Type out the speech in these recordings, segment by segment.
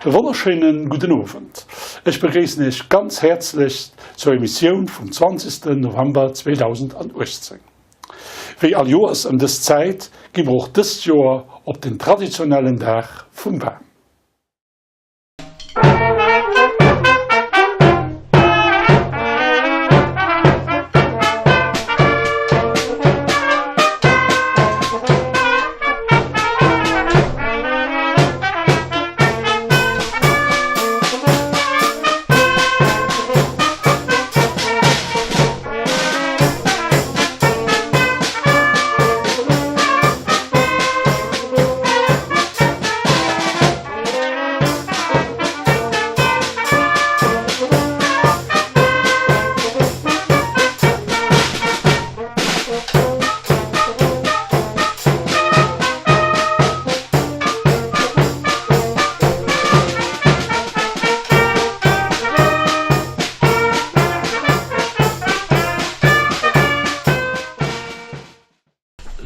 E wonnerschéinen gudden Owend. Ech begréissen Iech ganz häerzlechst zur Emissioun vum 20. November 2018. Wéi all Joers ëm dës Zäit gi mer och dëst Joer op den traditionellen Dag vum Bam.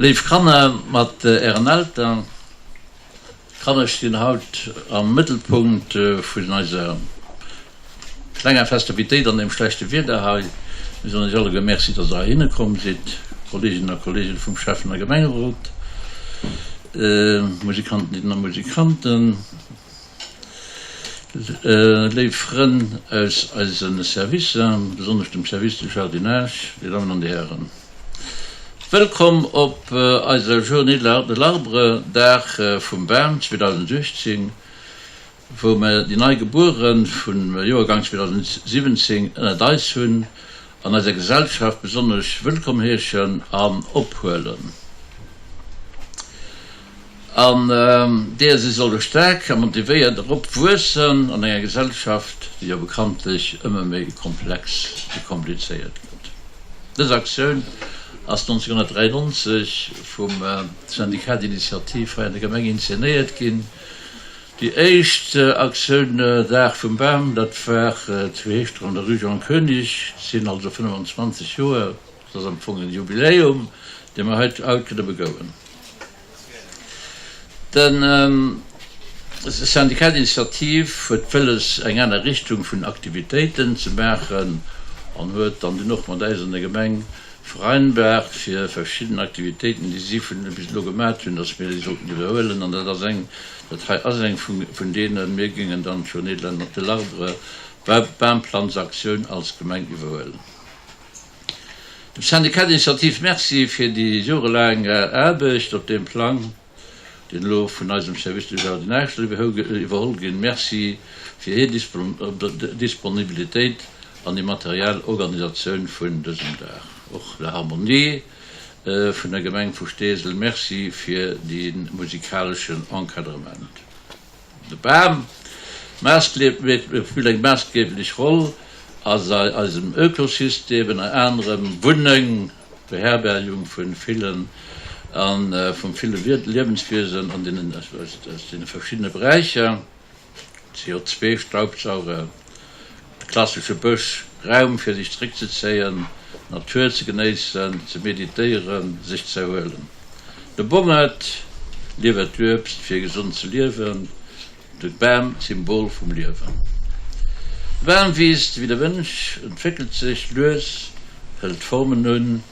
Léif Kanner mat ären Eltern, D'Kanner stinn haut am Mëttelpunkt vun eiser klenger Festivitéit an deem schlechte Wieder hei. Mir soen iech alleguer Merci, dass der heihinne komm sidd, Kolleeginnen a Kolleegen vum Schäffen a Gemengerot, Musikantinnen a Musikanten, léif Frënn aus eise Servicer, besonnesch dem Service du Jardinage, Dir Dammen an Dir Hären. Wëllkomm op eiser Journée de l'arbre, Dag vum Bam 2018, wou mer déi nei Gebuere vum Joergang 2017 ënnert eis hunn an eiser Gesellschaft besonnesch wëllkomm heeschen an ophuelen. An deeër si solle staark a motivéiert erop wuessen an enger Gesellschaft, déi jo bekanntlech ëmmer méi komplex a komplizéiert gëtt. Dës Aktioun ass 1993 vum Syndicat d'initiative hei an der Gemeng inzenéiert ginn. Déi éischt Aktioun Dag vum Bam, dat war zu Heeschter an der Rue Jean Koenig, sinn also 25 Joer. Dat ass am Fong en Jubiläum, dee mer haut kënne begouen. De Syndicat d'initiative huet wëlles, eng aner Richtung vun Aktivitéiten ze maachen an huet dann dunn och mat äis an der Gemeng vereinbart, fir verschidden Aktivitéiten, déi si vun bis elo gemat hunn, dass mir déi sollten iwwerhuelen. An dat ass eng, dat hei ass eng vun deenen. Mir géingen dann d'Journée de l'arbre, Bamplanzaktioun als Gemeng iwwerhuelen. Dem Syndicat d'initiative Merci fir déi jorelaang Aarbecht op deem Plang, deen elo vun eisem Service du Jardinage soll iwwerholl ginn. Merci fir hir Disponibilitéit an déi materiell Organisatioun vun dësem Dag. Och der Harmonie vun der Gemeng vu Steesel Merci fir de musikaleschen Encadrement. De Bam spillt eng maassgeeblech Roll a eisem Ökosystem, ënner anerem Wunneng, Beherbergung vu villen a vu ville Liewenswiesen an deene verschiddene Beräicher, CO2-Staubsauger, de klassesche Bësch, Raum fir sech zeréckzezéien, d'Natur ze genéissen, ze meditéieren, sech ze erhuelen. De Bongert liwwert d'Uebst fir gesond ze liewen, de Bam d'Symbol vum Liewen. De Bam wiisst wéi de Mënsch, entwéckelt sech lues, hëlt Formen un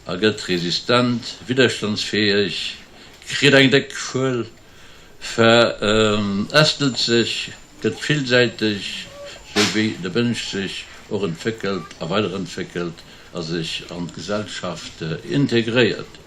a gëtt resistent, widderstandsfäeg, kritt eng déck Schuel, verästelt sech, gëtt villsäiteg, sou wéi de Mënsch sech och entwéckelt a weiderentwéckelt a sech an d'Gesellschaft integréiert.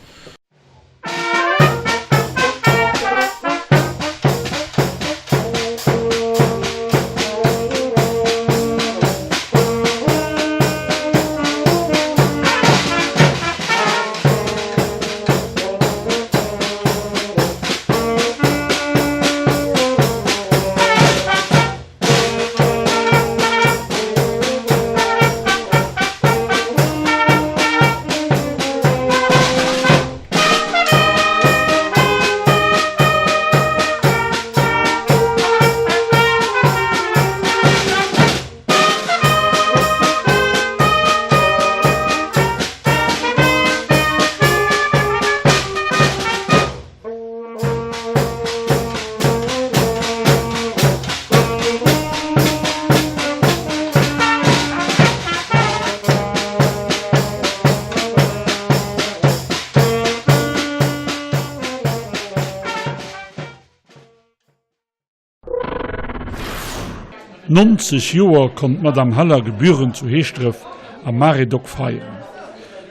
90 Joer konnt d'Madame Heller gebührend zu Heeschdref am Maredoc feieren.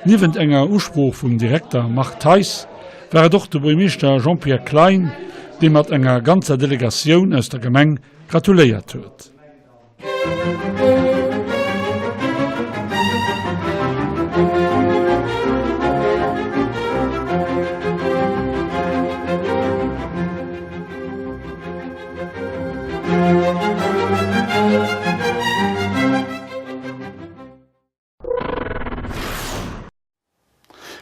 Niewent enger Usprooch vum Direkter Marc Theis war et och de Buermeeschter Jean-Pierre Klein, dee mat enger ganzer Delegatioun aus der Gemeng gratuléiert huet.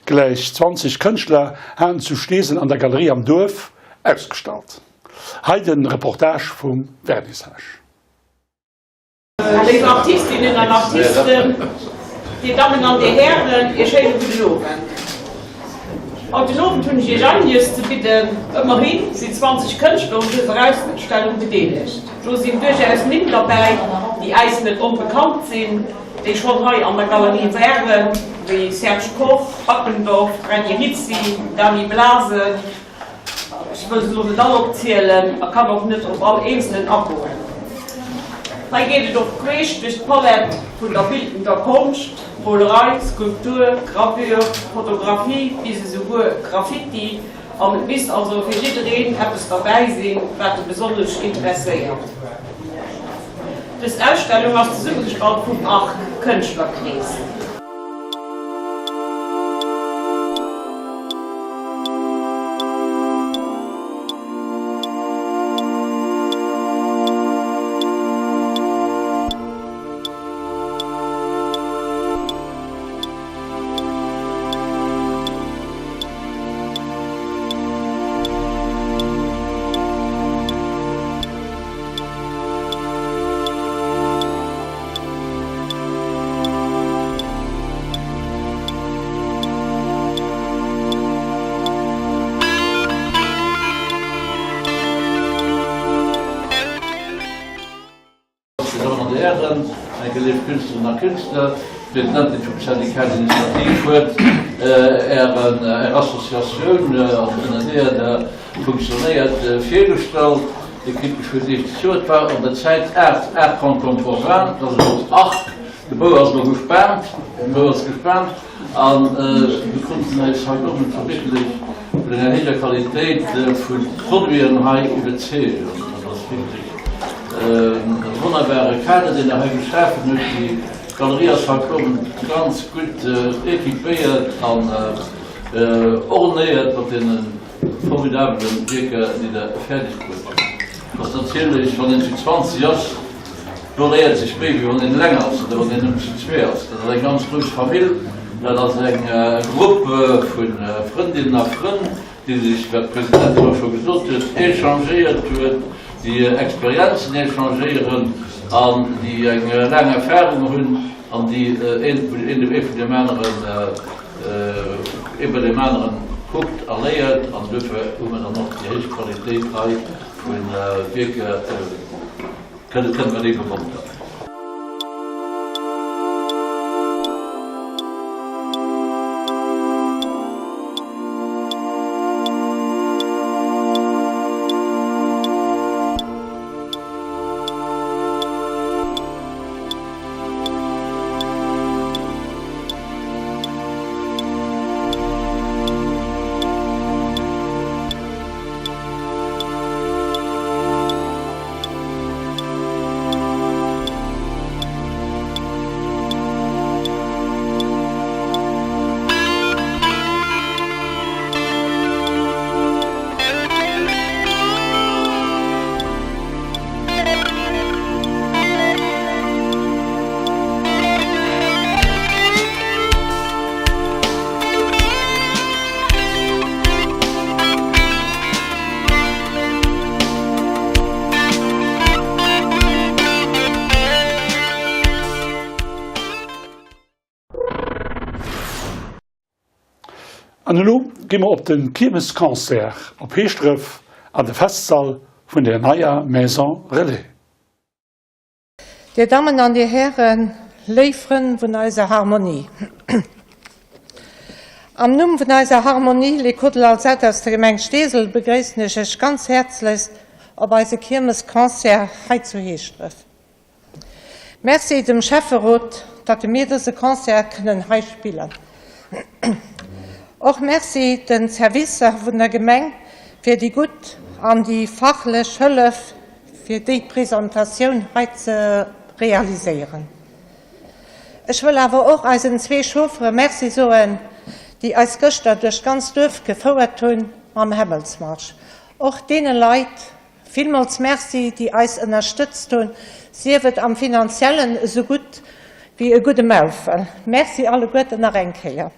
Gläich 20 Kënschtler haten zu Steesel an der Galerie am Duerf ausgestallt. Hei den Reportage vum Vernissage. Léif Artistinnen an Artisten, Dir Dammen an Dir Hären, ee schéine gudden Owend. Haut den Owend hunn ech Iech einiges ze bidden. Ëmmerhi sinn 20 Kënschtler un dëser Ausstellung bedeelegt. Do sinn duerchaus Nimm derbäi, déi äis net onbekannt sinn, déi schonn hei an der Galerie waren, wéi Serge Koch, Backendorf, René Rizzi, Dany Blasen, Ech wëll se elo net all opzielen a kann och net op all eenzelen agoen. Hei geet et och queesch duerch d'Palett vun der bildender Konscht, Molerei, Skulptur, Gravure, Fotografie bis esouguer Graffiti an et misst also fir jiddereen eppes derbäi sinn, wat e besonnesch interesséiert. Dës Ausstellung ass zesummegestallt vum arc Kënschtlerkrees. Dir Dammen an Dir Hären, meng geléift Künstlerinnen a Künstler, d'Presidentin vum Syndicat d'initiative huet Är Associatioun, ënner deeër Der funktionéiert, virgestallt. Dir kritt geschwënn Iech ze Et war an der Zäit Art, Art contemporain, dat ass elo Arc. De Bou ass elo gespaant, de Bou ass gespaant a mir konnten eis haut och net wierklech vun enger héijer Qualitéit vu Produiten hei iwwerzeegen. Dat ass wierklech e wonnerbare Kader, deen Der hei geschafen hutt. Déi Galerie ass haut och ganz gutt équipéiert an ornéiert mat deene formidabelen Wierker, déi Der fäerdeg bruet hutt. Ass natierlech, wann een zu 20 ass, do léiert sech méi, wéi wann een eleng ass oder wann een nëmmen zu zwee ass. Dat ass eng ganz grouss Famill, dat ass eng Grupp vu Frëndinnen a Frënn, déi sech, wat d'Presidentin och scho gesot huet, échangéiert huet, déi Experienzen échangéieren an déi eng laang Erfahrung hunn an déi een vun deem aneren, Ee bei deem aneren kuckt a léiert an duerfir hu mer dann och déi héich Qualitéit hei vu Wierker, kënne mer déi bewonneren. An elo gi mer op de Kiermesconcert op Heeschdref an de Festsall vun der neier Maison Relais. Dir Dammen an Dir Hären, léif Frënn vun eiser Harmonie. Am Numm vun eiser Harmonie L'Echo de l'Alzette aus der Gemeng Steesel begréissen ech Iech ganz häerzlechst op eise Kiermesconcert hei zu Heeschdref. Merci dem Schäfferot, datt mir dëse Concert kënnen hei spillen. Och Merci den Servicer vun der Gemeng fir déi gutt an déi fachlech Hëllef fir déi Presentatioun hei ze realiséieren. Ech wëll awer och eisen zwee Chauffere Merci soen, déi eis gëschter duerch d'ganz Duerf gefouert hunn mam Hämmelsmarsch. Och deene Leit villmools Merci, déi eis ënnerstëtzt hunn, sief et am Finanziellen esou gutt wéi e gudde Maufel. Merci alleguerten nach eng Kéier.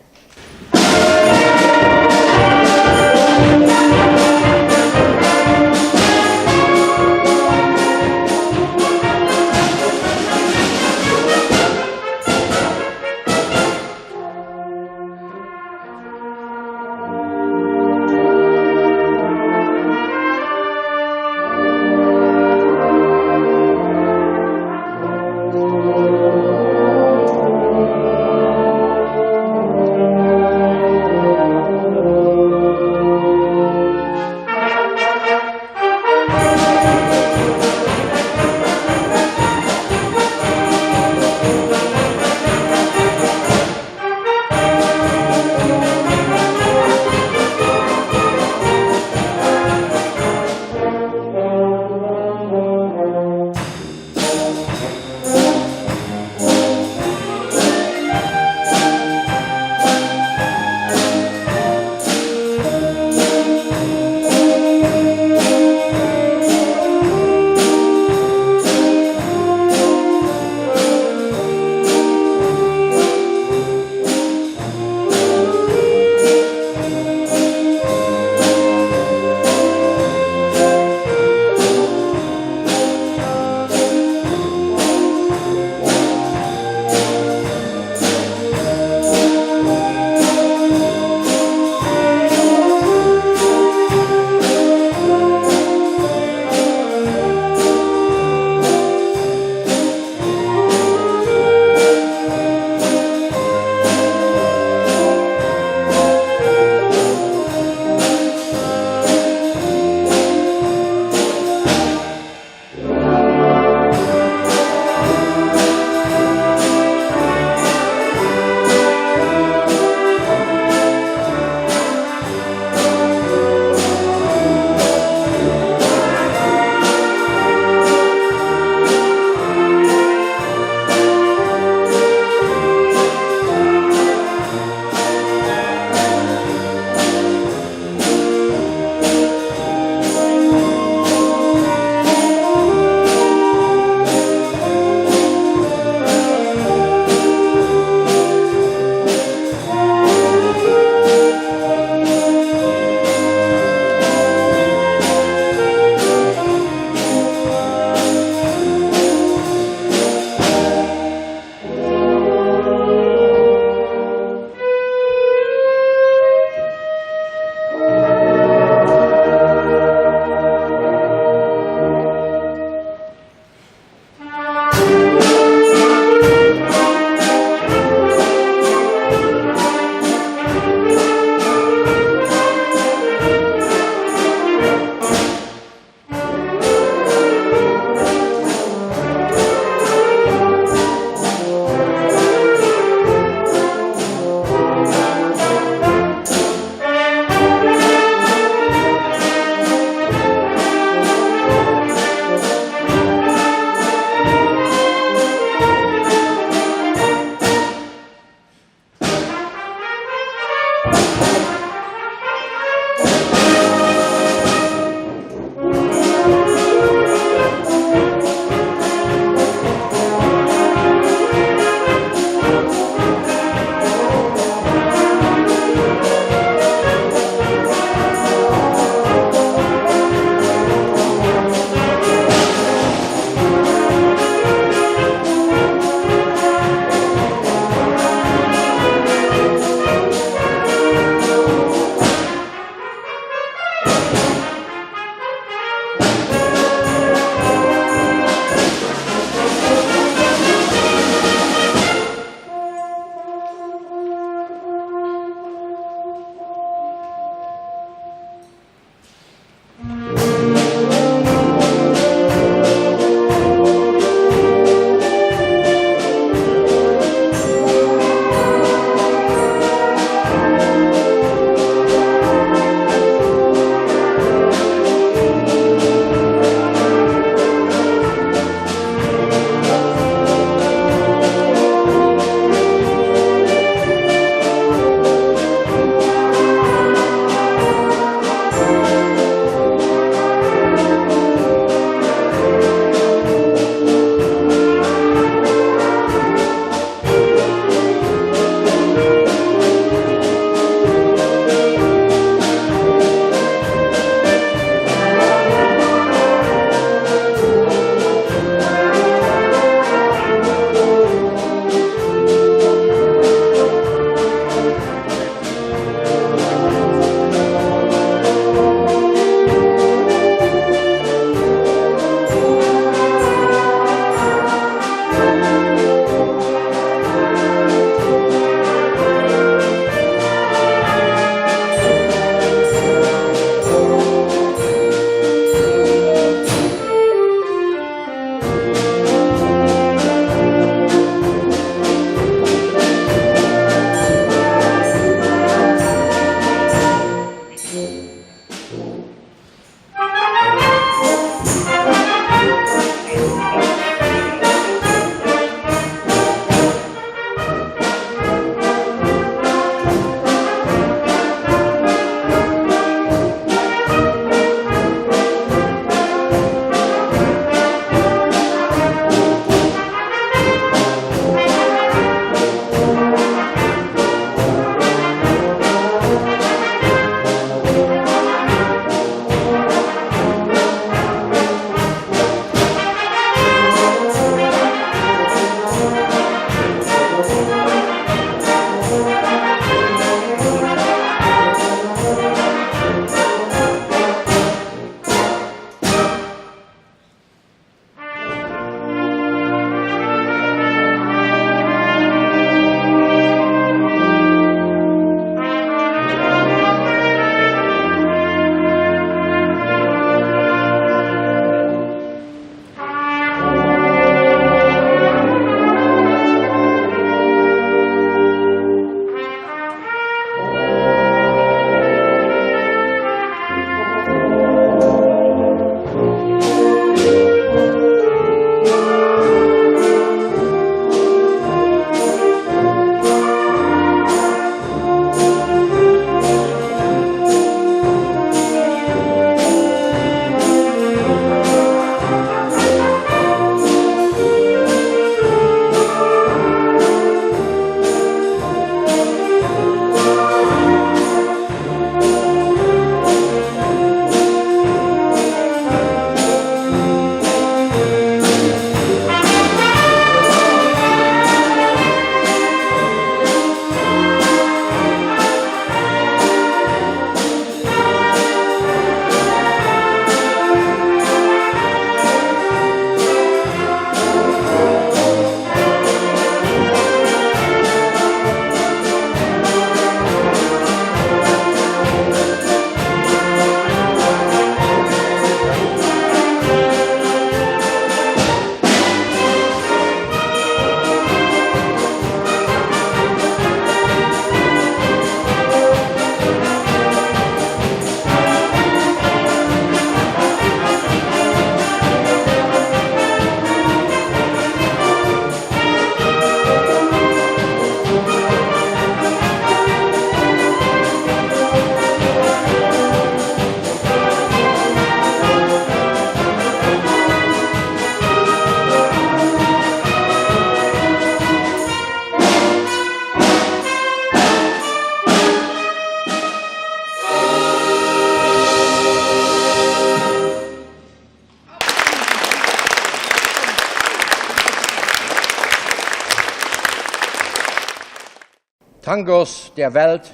Tangos der Welt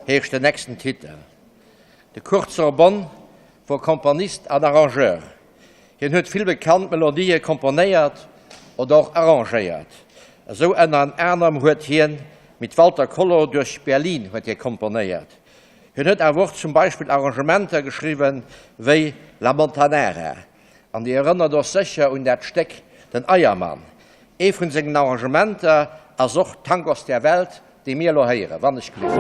heescht den nächsten Titel. De Kurt Sorbonne wor Komponist an Arrangeur. Hien huet vill bekannt Melodië komponéiert oder och arrangéiert. Esou ënner anerem huet hien Mit Walter Kollo durch Berlin huet hie komponéiert. Hien huet awer och zum Beispill Arrangementer geschriwwen wéi La Montanara. An Dir erënnert och sécher un dat Stéck Den Eiermann. Ee vun sengen Arrangementer ass och Tangos der Welt, dee mir elo héieren. Wann ech gelift.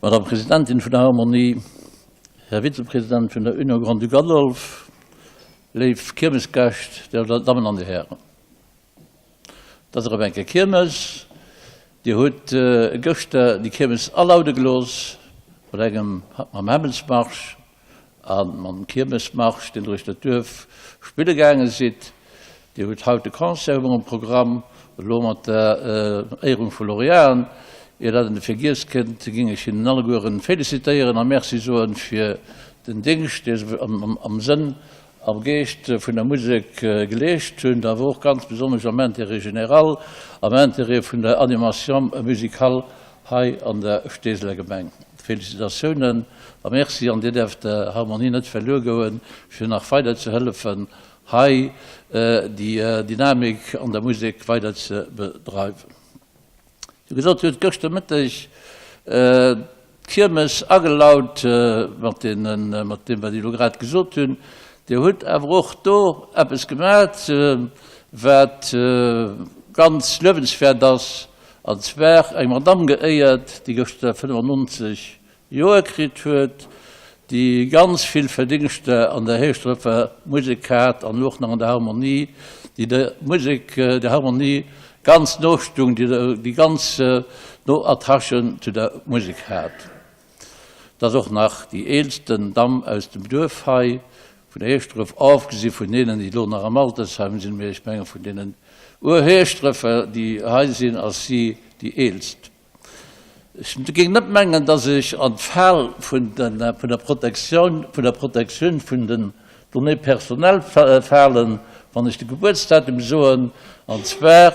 Madame Presidentin vun der Harmonie, Här Vizepresident vun der Union Grand-Duc Adolphe, léif Kiermesgäscht, Dir Dammen an Dir Hären. Et ass erëm eng Kéier Kiermes. Dir hutt gëschter déi Kiermes alaude gelooss mat engem, mam Hämmelsmarsch a mam Kiermesmarsch, deen duerch dat Duerf spille gaange sidd. Dir hutt haut de Concert hu mer um Programm, elo mat der Éierung vu Lauréaten. Ier dat an de Vergiess kënnt, géing ech hinnen allegueren félicitéieren a Merci soen fir den Dingscht, dee se am Sënn am Geescht vun der Musek geleescht hunn, awer och ganz besonnesch am Intérêt général, am Intérêt vun der Animation musicale hei an der Steeseler Gemeng. Félicitatiounen a Merci, an Dir däerft der Harmonie net verluer goen, fir nach weider ze hëllefen, hei déi Dynamik an der Musek weider ze bedreiwen. Wéi gesot, huet gëschter Mëtteg d'Kiermes agelaut mat deenen, mat deem, wat ech elo grad gesot hunn. Dir hutt awer och do eppes gemat, wat ganz luewenswäert ass, an zwar eng Madamm geéiert, déi gëschter 95 Joer kritt huet, déi ganz vill Verdéngschter an der Heeschdrëffer Musek hat an och nach an der Harmonie, déi der Musek, der Harmonie ganz no stung, déi déi ganz no Attachen zu der Musek hat. Et ass och nach déi eelsten Damm aus dem Duerf hei vun Heeschdref, ofgesi vun deenen, déi elo nach am Altersheim sinn, mee ech menge vun deenen Ur-Heeschdrëffer, déi hei sinn, ass si déi eelst. Ech géing net mengen, dass ech an d'Fal vun der Protektioun vun der Protektioun vun den Données personnelles falen, wann ech de Gebuertsdatum soen, an zwar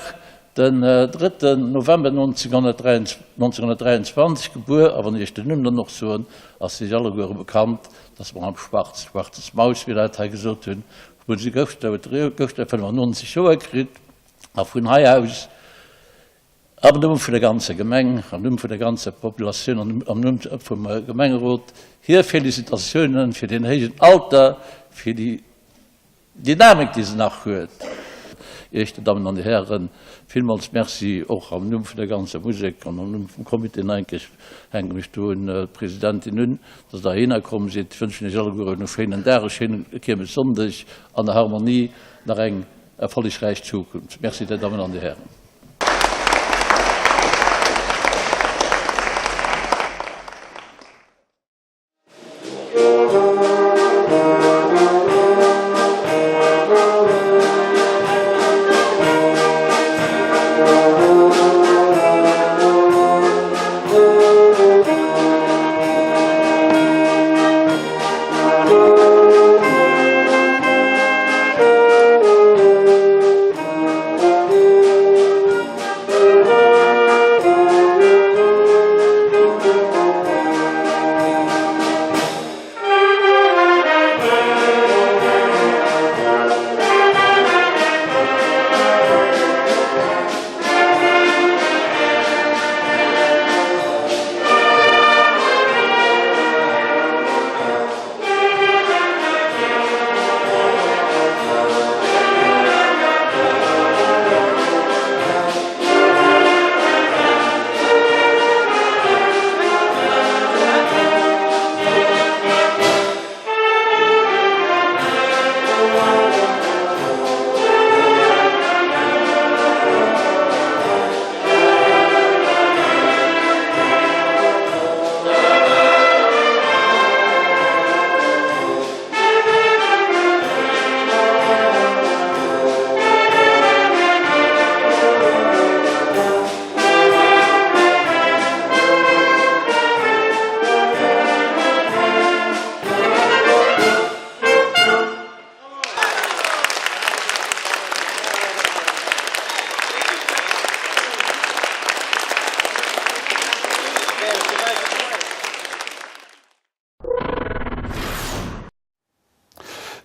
den drëtten November 1923 gebuer. A wann ech Iech den Numm dann och soen, ass Iech alleguere bekannt, dass d'Madame Schwarz, Schwarzes Maus, wéi Leit hei gesot hunn, huet se gëschter, huet gëschter 95 Joer kritt a vun hei aus, Am Numm vun der ganzer Gemeng, am Numm vun der ganzer Populatioun an am Numm vum Gemengerot hir Félicitatiounen fir deen héijen Alter, fir déi Dynamik, déi se nach huet. Iech, Dir Dammen an Dir Hären, villmools Merci, och am Numm vun der ganzer Musek an am Numm vum Comité. Nach eng Kéier hänke mech do un d'Presidentin un, dass Der heihinner komm sidd. Ech wënschen Iech allegueren e schéinen Dag, e schéine Kiermessonndeg an der Harmonie, nach eng erfollegräich Zukunft. Merci, Dir Dammen an Dir Hären.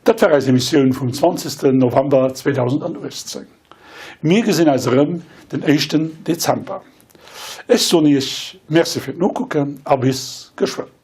Dat war eis Emissioun vum 20. November 2018. Mir gesinn eis erëm den éischten Dezember. Ech soen Iech Merci fir d'Nokucken a bis geschwënn.